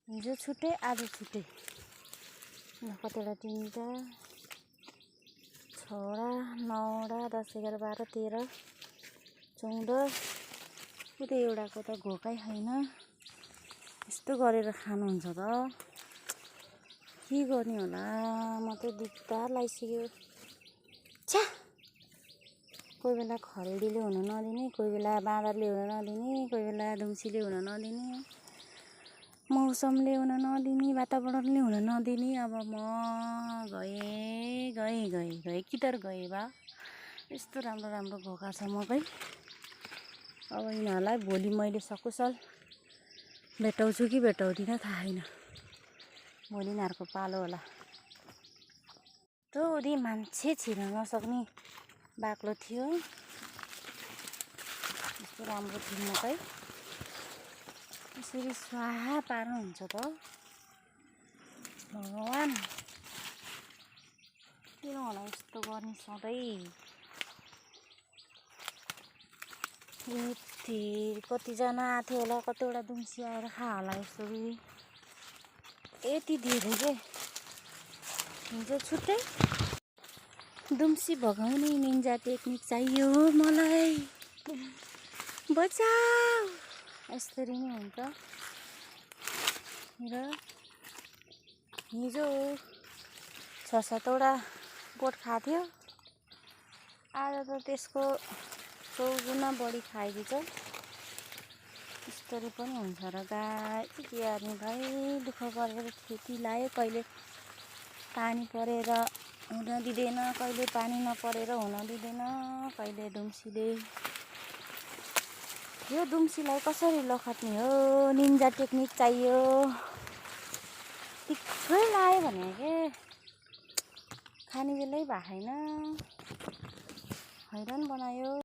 हिजो छुट्टै आज छुट्टै कतिवटा 3टा 6वटा 9वटा 10 11 12 13 14 उतै एउटाको त घोकै छैन। यस्तो गरेर खानुहुन्छ त के गर्ने होला। म त दुख्दा लागिसक्यो। छ्या कोही बेला खरेडीले हुन नदिने, कोही बेला बाँदरले हुन नदिने, कोही बेला दुम्सीले हुन नदिने, मौसमले हुन नदिने, वातावरणले हुन नदिने। अब म गएँ किधर गएँ बा। यस्तो राम्रो राम्रो घोका छ मकै। अब यिनीहरूलाई भोलि मैले सकुशल भेटाउँछु कि भेटाउँदिनँ थाहा छैन। भोलि यिनीहरूको पालो होला। यत्रो मान्छे छिर्न नसक्ने बाक्लो थियो। यस्तो राम्रो थियो मकै। यसरी स्वाहा पार्नुहुन्छ त भगवान। किन होला यस्तो गर्ने सधैँ। यति कतिजना आएको थियो होला, कतिवटा दुम्सी आएर खा होला यस्तो कि यति धेरै के। हिजो छुट्टै दुम्सी भगाउने निन्जा टेक्निक चाहियो मलाई। बचाऊ यसरी नै हुन्छ। र हिजो 6-7वटा बोट खाएको थियो। आज त त्यसको 100 गुणा बढी खाइदिन्छ। यस्तरी पनि हुन्छ र गाई तिहारमा भाइ दुःख गरेर खेती लायो। कहिले पानी परेर हुन दिँदैन, कहिले पानी नपरेर हुन दिँदैन, कहिले दुम्सीले। यो दुम्सीलाई कसरी लखट्ने हो, निन्जा टेक्निक चाहियो। टिक्कै लायो भने के खाने बेलै भएको छैन। हैरान बनायो।